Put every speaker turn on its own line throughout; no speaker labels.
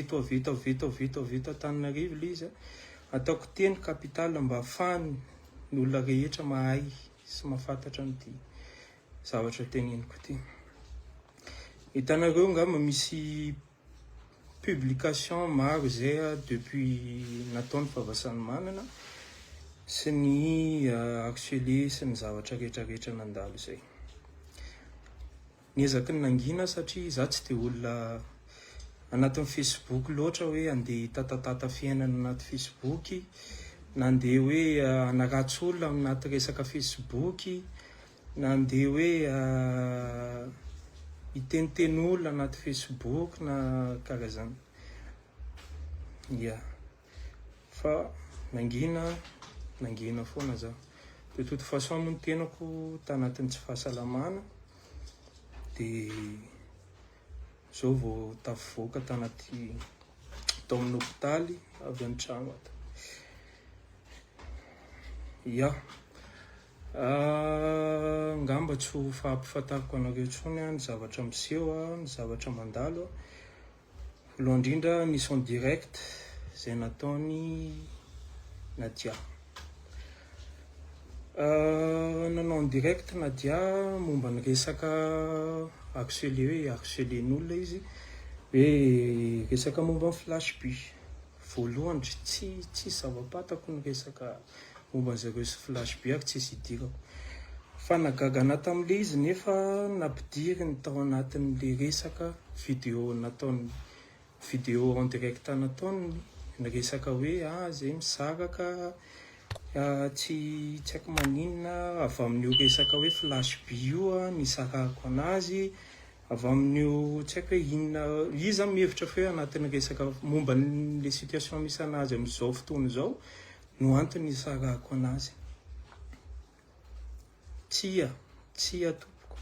Eto avy eto avy eto avy eto avy eto Antananarivo ilay izy a. Ataoko teny capital mba ahafahan'ny olona rehetra mahay sy mahafantatra an'ity zavatra teneniko ity. Hitanareo angamba misy publication maro izay depuis nataon'i Favasanimanana sy ny harcelé sy ny zavatra rehetra rehetra nandalo izay. Niezaky ny nangina satria za tsy dia olona anatin'ny facebook loatra hoe andeha hitatatata fiainana anaty facebook na andeha hoe hanaratsy olona anaty resaka facebook na andeha hoe hiteniteny olona anaty facebook na karaha zany. Ya. Fa nangina, nangina foana za. De toute façon moa ny tenako tanatin'ny tsy fahasalamana de zao vao tafavoaka tanaty tao amin'ny hopitaly avy an-tragno ato. Ya. Angamba tsy ho fahampifantariko anareo intsony ny zavatra miseho, ny zavatra mandalo. Voalohany indrindra nisy en direct izay nataon'i Nadia. Nanao en direct Nadia momba ny resaka harcelé hoe harcelen'olona izy hoe resaka momba ny flash by. Voalohany tsy tsisy zava-pantako ny resaka momba ny zareo sy flash by ary tsisy idirako. Fa nahagaga anah tamin'ilay izy nefa nampidiriny tao anatin'ilay resaka video nataony, video en direct nataony ny resaka hoe ah zay misaraka tsy tsy haiko maninona avy amin'io resaka hoe flash by io nisarahako anazy Avy amin'io tsy haiko hoe inona, izy zany mihevitra fa hoe anatin'ny resaka momba an'ilay situation misy anazy amin'izao fotoana izao no antony nisarahako anazy. Tsia, tsia tompoko.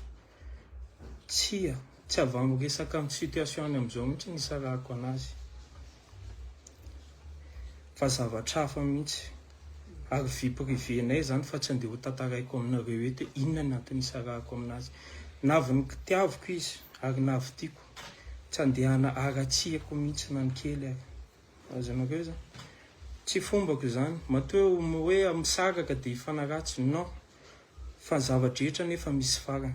Tsia, tsy avy amin'ny resaka amin'ny situation-ny amin'izao mihitsy no nisarahako anazy. Fa zavatra hafa mihitsy. Ary vie privée nay zany fa tsy andeha ho tantaraiko aminareo eto hoe inona ny antony hisarahako aminazy. Navy nikitiaviko izy ary navy tiako. Tsy andeha haratsiako mihitsy na ny kely ary. Azonareo zany? Tsy fombako izany. Matoa hoe misaraka dia hifanaratsy. Non. Fa ny zava-drehetra anefa misy farany.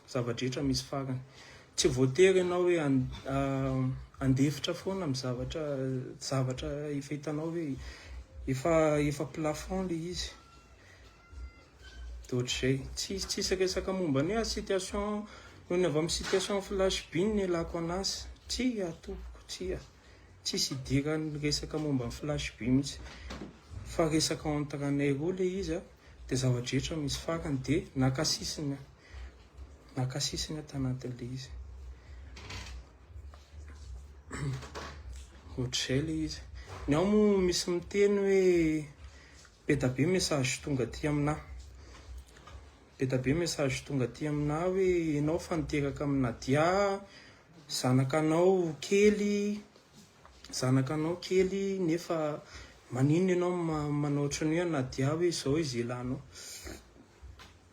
Zava-drehetra misy farany. Tsy voatery ianao hoe handefitra foana amin'ny zavatra zavatra efa hitanao hoe efa efa plafond ilay izy. Dia ohatr'izay. Tsy tsisy resaka momba ny hoe situation noho ny avy amin'ny situation flash be no nialako an'azy. Tsia tompoko, tsia. Tsisy idiran'ny resaka momba ny flash be mihitsy. Fa resaka entre anay roa ilay izy an. Dia zava-drehetra misy farany dia naka sisiny aho. Naka sisiny aho tanatin'ilay izy. Ohatr'izay ilay izy. Ny ao moa misy miteny hoe be da be message tonga aty aminahy. Be da be message tonga aty aminahy hoe ianao fa niteraka amin'i Nadia, zanakanao kely, zanakanao kely nefa maninona ianao manao ohatran'ny hoe Nadia hoe izao izy ilanao.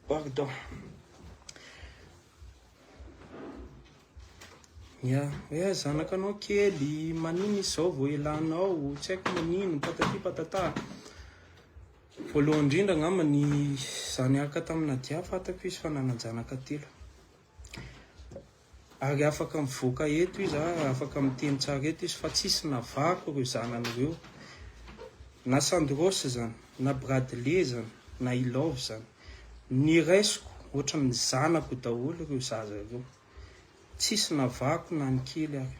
Pardon. Ya, hoe zanakanao kely, maninona izy izao vao ilanao, tsy haiko maninona, patati patata. Voalohany indrindra angamba ny za niaraka tamin'i Nadia fantako izy fa nanan-janaka telo. Ary afaka mivoaka eto izy ary afaka miteny tsara eto izy fa tsisy navahako ireo zanany ireo. Na Sandros izany, na Bradley izany, na i Love izany. Niraisiko ohatran'ny zanako daholo ireo zaza ireo. Tsisy navahako na ny kely ary.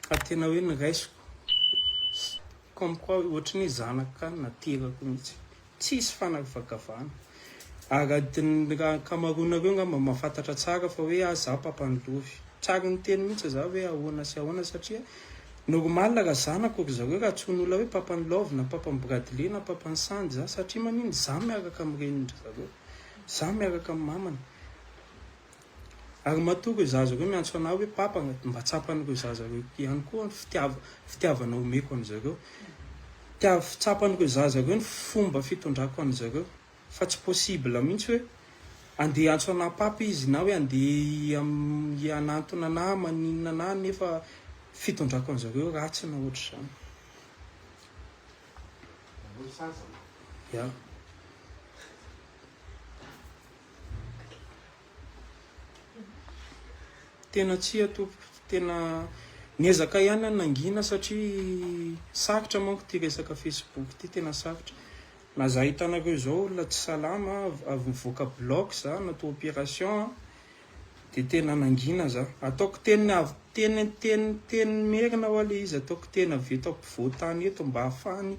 Fa tena hoe niraisiko comme quoi ohatran'ny hoe zanaka naterako mihitsy. Tsisy fanavakavahana. Ary ny ankamaroanareo angamba mahafantatra tsara fa hoe ah za papan'i Lovy. Tsy ary niteny mihitsy za hoe ahoana sy ahoana satria normal raha zanako ry zareo raha antsoin'olona hoe papan'i Love na papan'i Bradley na papan'i Sandy za satria maninona za miaraka amin'ny renin-dry zareo. Za miaraka amin'ny mamany. Ary matoa ireo zaza ireo miantso anah hoe papa, mba tsapan'ireo zaza ireo ihany koa ny fitiavana omeko an'izareo. Tsapan'ireo zaza ireo ny fomba fitondrako an'izareo. Fa tsy possible mihitsy hoe andeha hiantso anah papa izy na hoe andeha hanantona anah maninona anah nefa. fitondrako an'zareo ratsy na ohatr'izany. Ya. Tena tsia tompoko, tena niezaka ihany aho nangina satria sarotra manko ity resaka Facebook ity, tena sarotra. Na za hitanareo izao olona tsy salama, avy nivoaka bloc za, natao opération, dia tena nangina za. Ataoko teny avy teny teny teny merina hoa le izy, ataoko teny avy eto ampovoan-tany eto mba ahafahany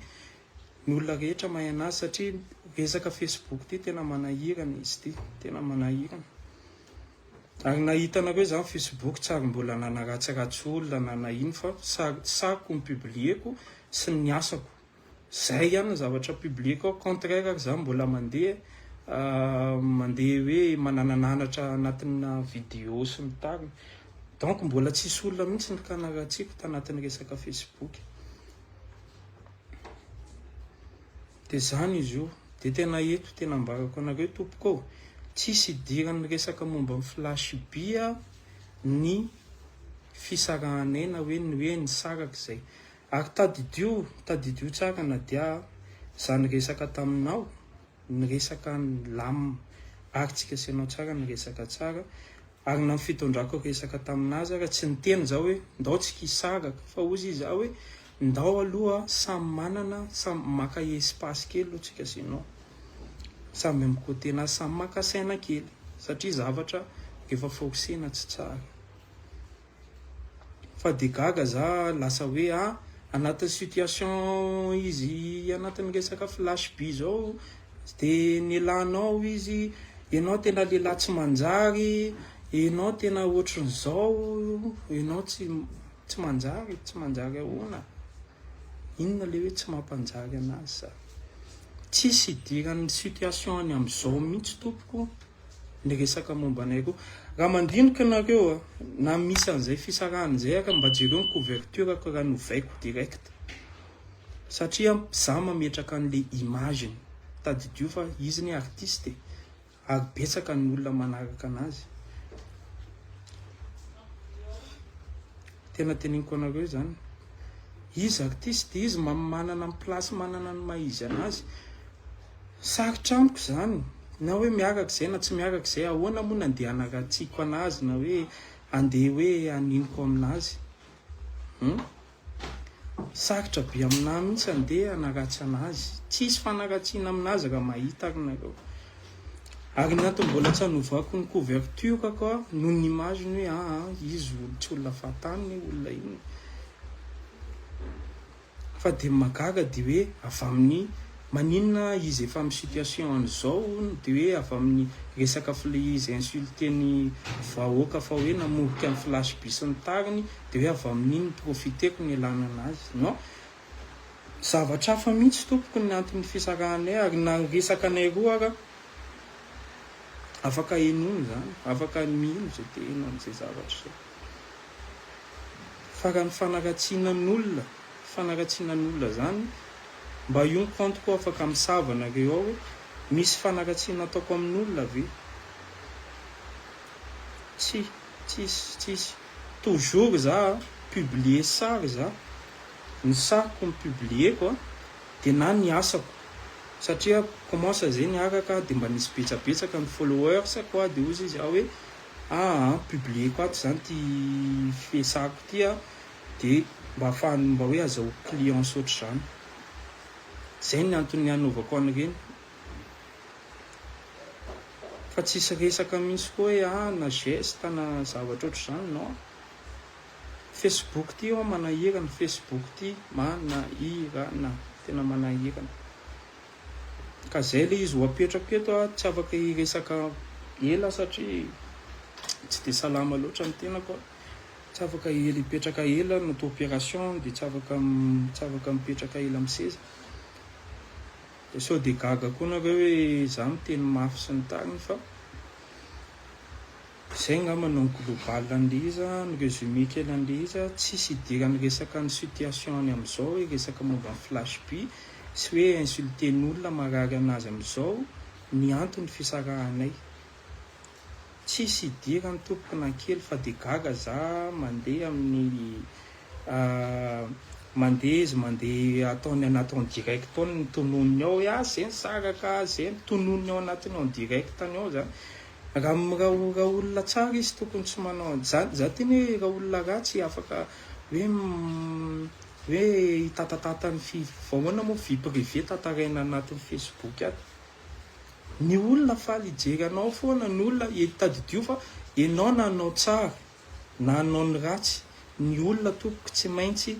ny olona rehetra mahay anazy satria resaka Facebook ity tena manahirana izy ity, tena manahirana. Ary na hitanareo izany Facebook tsy ary mbola nanaratsiratsy olona na na ino fa sary sariko no publier-ko sy ny asako. Zay ihany ny zavatra publier-ko ao, contraire ary za mbola mandeha mandeha hoe mananananatra anatina vidéo sy ny tariny. Donc mbola tsisy olona mihitsy nikanaratsiako tanatin'ny resaka Facebook. Dia zany izy io. Dia tena eto tena ambarako anareo tompoko ô, tsisy idiran'ny resaka momba ny flash by ny fisarahanay na hoe ny hoe nisaraka izay. Ary tadidio, tadidio tsara Nadia a, za niresaka taminao, niresaka nilamina, ary tsika sy ianao tsara niresaka tsara, ary na ny fitondrako resaka taminazy ara tsy niteny za hoe ndao tsika hisaraka fa hozy izy za hoe ndao aloha samy manana samy maka espace kely aloha tsika sy ianao samy am côté nazy samy maka saina kely satria zavatra rehefa forcena tsy tsara. Fa de gaga za lasa hoe ah anatin'ny situation izy anatin'ny resaka flash by zao de nelanao izy, enao tena lehilahy tsy manjary, enao tena ohatrin'izao, enao tsy tsy manjary, tsy manjary ahoana? Inona le hoe tsy mampanjary anazy za? Tsisy idiran'ny situation-ny amizao mihitsy tompoko. ny resaka momba anay roa. Raha mandinika nareo a, na misy an'izay fisarahana izay ary mba jereo ny couverture-ko raha novaiko direct. Satria za mametraka an'le image-ny. Tadidio fa izy anie artiste e. Ary betsaka ny olona manaraka anazy. Tena teneniko anareo izany. Izy artiste, izy manana ny place, manana ny maha izy anazy. Sarotra amiko izany, na hoe miaraka izay na tsy miaraka izay, ahoana moa no andeha hanaratsiako anazy na hoe andeha hoe haninoko aminazy. Hum? Sarotra be aminahy mihitsy andeha hanaratsy anazy. Tsisy fanaratsiana aminazy raha mahita ary nareo. Ary ny antony mbola tsy hanovako ny couverture-ko aho noho ny image-ny hoe aa izy tsy olona fahatany io olona io. Fa dia mahagaga dia hoe avy amin'ny maninona izy efa amin'ny situation an'izao hono dia hoe avy amin'ny resaka izy insulter ny vahoaka fa hoe namorika ny flash by sy ny tariny dia hoe avy amin'iny no profiter-ko nialana anazy. Non. Zavatra hafa mihitsy tompoko ny anton'ny fisarahanay ary na ny resaka anay roa ara afaka henoina izany, afaka mino izay te heno an'izay zavatra izay. Fa raha ny fanaratsiana an'olona, fanaratsiana an'olona zany, mba io ny compte ko afaka misava nareo ao hoe misy fanaratsiana ataoko amin'olona ve? Tsia, tsisy, tsisy. Toujours za publier sary za, ny sariko no publier-ko dia na ny asako satria commence zay niaraka dia mba nisy betsabetsaka ny followers ko dia hozy izy aho hoe Aa publier-ko ato zany ty fiasako ty a, de mba ahafahany mba hoe azahoako clients ohatr'izany. Zay ny antony hanaovako an'ireny. Fa tsisy resaka mihitsy koa hoe ah na geste na zavatra ohatr'izany non. Facebook ty hoa manahirana, Facebook ty manahirana, tena manahirana. Ka zay le izy ho apetrako eto a, tsy afaka hiresaka ela satria tsy de salama loatra ny tenako a, tsy afaka ela hipetraka ela natao opération de tsy afaka tsy afaka mipetraka ela amin'ny seza, de sao de gaga koa nareo hoe za miteny mafy sy ny tariny fa Zay angamba no ny global an'le izy a, ny résumé kely an'le izy a, tsisy idiran'ny resaka ny situation any amin'izao hoe resaka momba ny flash by sy hoe insulter ny olona marary anazy amin'izao ny antony fisarahanay. Tsisy idirany tompoko na kely fa de gaga za mandeha amin'ny. Mandeha izy mandeha ataony anaty en direct ao ny tononiny ao hoe ah zay nisaraka zay ny tononiny ao anatiny en direct any ao zany. Raha raha olona tsara izy tokony tsy manao an'izany. Za teny hoe raha olona ratsy afaka hoe hoe hitatatata ny fi vao ahoana moa vie privée tantaraina anatin'ny facebook ato. Ny olona faly hijery anao foana, ny olona tadidio fa enao na hanao tsara na hanao ny ratsy, ny olona tompoko tsy maintsy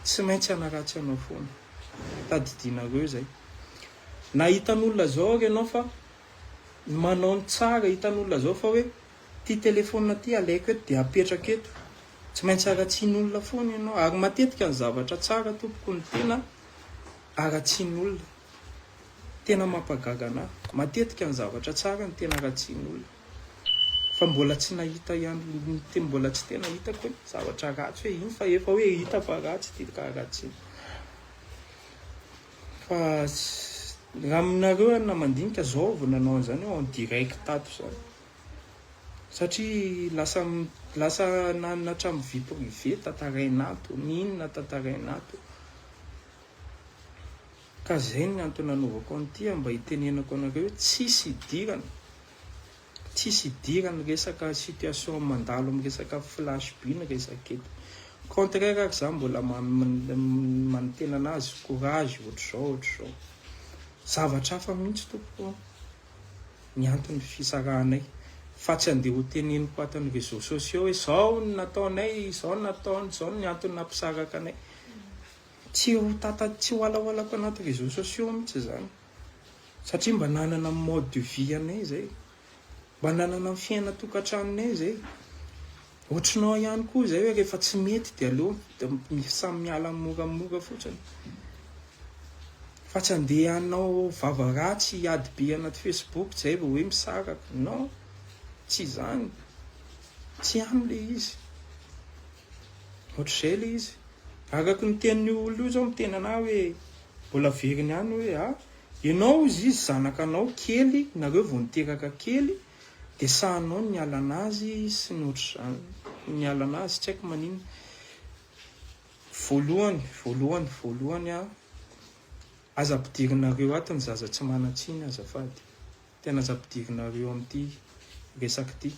tsy maintsy hanaratsy anao foana. Tadidinareo izay. Na hitan'olona zao ary ianao fa manao ny tsara, hitan'olona zao fa hoe ity telephone ity alaiko eto dia apetrako eto, tsy maintsy haratsian'olona foana ianao. Ary matetika ny zavatra tsara tompoko no tena haratsian'olona. Tena mampagaga anah. Matetika ny zavatra tsara no tena ratsian'olona. Fa mbola tsy nahita ihany, mbola tsy tena hitako hoe zavatra ratsy hoe iny fa efa hoe hita fa ratsy ity ka ratsiana. Fa raha aminareo ary na mandinika zao vao nanao an'izany hoe en direct tato izany. Satria lasa lasa na hatramin'ny vie privée tantaraina ato, n'inona tantaraina ato. Ka zay ny antony nanaovako an'ity mba hitenenako anareo hoe tsisy idirana, tsisy idirany resaka situation mandalo amin'ny resaka flash by ny resaka eto. Contraire ary za mbola manantena anazy courage ohatr'izao ohatr'izao. Zavatra hafa mihitsy tompoko an, ny antony fisarahanay fa tsy andeha ho teneniko ato amin'ny réseaux sociaux hoe zao ny nataonay, izao ny nataony, izao ny antony nampisaraka anay. Tsy ho tata tsy ho alahoalako anaty réseaux sociaux mihitsy izany satria mba nanana mode de vie anay izay, mba nanana ny fiainan-tokantranonay izay. Ohatrinao ihany koa izay hoe rehefa tsy mety dia aleo samy miala moramora fotsiny fa tsy andeha hanao vava ratsy hiady be anaty Facebook izay vao hoe misaraka. Non, tsy izany, tsy any ilay izy. Ohatr'izay ilay izy. Araka ny tenin'io olona io izao miteny anah hoe mbola averiny ihany hoe a ianao hozy izy zanakanao kely nareo vao niteraka kely dia sahanao ny niala anazy sy ny ohatr'izany niala anazy tsy haiko maninona. Voalohany voalohany voalohany a aza ampidirinareo ato ny zaza tsy manan-tsiny azafady. Tena aza ampidirinareo amin'ity resaka ity.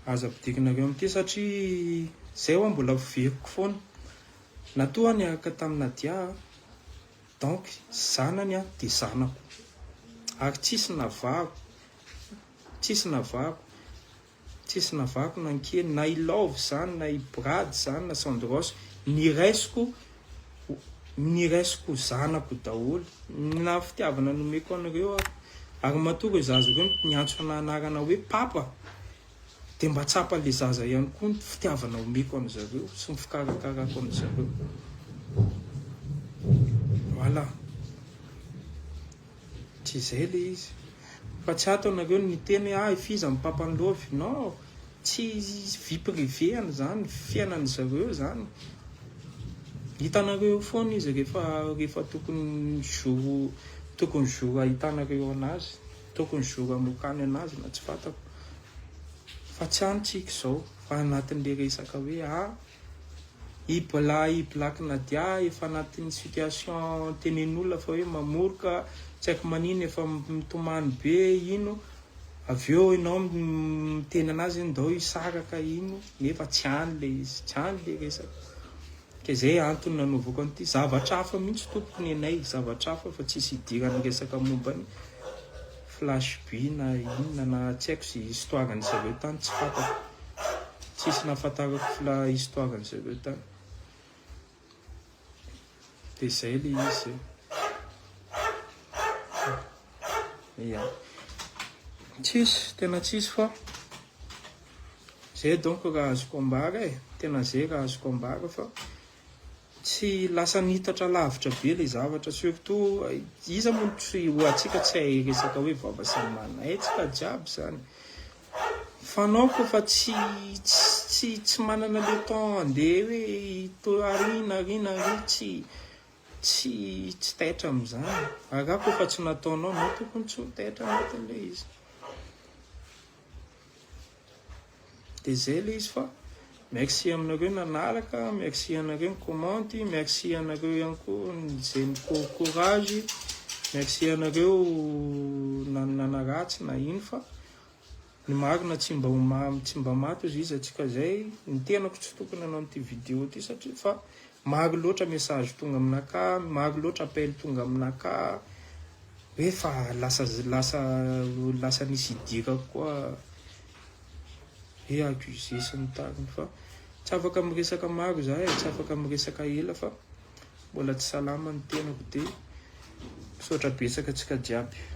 Aza ampidirinareo amin'ity satria zay hoa mbola veriko foana. Na toa aho niaraka tamin'i Nadia aho, donc zanany aho dia zanako. Ary tsisy navahako, tsisy navahako. Tsisy navako nankeny na i Love zany na i Brad zany na Sandros niraisiko niraisiko zanako daholo na fitiavana nomeko an'ireo aho ary matoa ireo zaza ireo niantso ana anarana hoe papa dia mba tsapan'le zaza ihany koa ny fitiavana omeko an'zareo sy ny fikarakarako an'zareo voilà. Tsy izay le izy. Fa tsy ato anareo no niteny hoe ah i Fiza ny papan'i Love. Non, tsy vie privée any zany, fiainan'ny zareo zany. Hitanareo eo foana izy rehefa rehefa tokony jour tokony jour ahitanareo anazy, tokony jour hamokany anazy na tsy fantako. Fa tsy any tsika izao fa anatin'le resaka hoe ah I Bla i Black Nadia efa anatin'ny situation tenenin'olona fa hoe mamoroka tsy haiko manino efa mitomany be ino avy eo enao miteny anazy hoe ndao hisaraka ino nefa tsy any le izy tsy any le resaka ke zay antony nanaovako an'ity zavatra hafa mihitsy tompoko ny anay zavatra hafa fa tsisy idiran'ny resaka momba ny flash by na inona na tsy haiko ze histoire ny zareo tany tsy fantako Tsisy nahafantarako fla histoire ny zareo tany. De zay le izy zay. Ya. Tsisy, tena tsisy fa zay donc raha azoko ambara e. Tena zay raha azoko ambara fa Tsy lasa nitatra lavitra be le zavatra surtout iza moa no tsy ho antsika tsy hay resaka hoe vava sy ny mana haintsika jiaby zany fa anao koa fa tsy tsy tsy manana le temps andeha hoe to ary na ary na ary tsy tsy tsy taitra amin'izany ary raha koa fa tsy nataonao anao tokony tsy ho taitra anatin'le izy. Dia izay ilay izy fa Merci aminareo nanaraka, merci anareo ni-commenter, merci anareo ihany koa zay ni-courage, merci anareo nanaratsy na ino, fa ny marina tsy mba tsy mba maty izy izy atsika zay. Ny tenako tsy tokony hanao an'ity vidéo ty satria fa maro loatra message tonga aminaka, maro loatra appel tonga aminaka hoe fa lasa nisy idirako koa hoe accusé sy ny tariny, fa tsy afaka miresaka maro zahay, tsy afaka miresaka ela fa mbola tsy salama ny tenako. De misaotra betsaka atsika jiaby.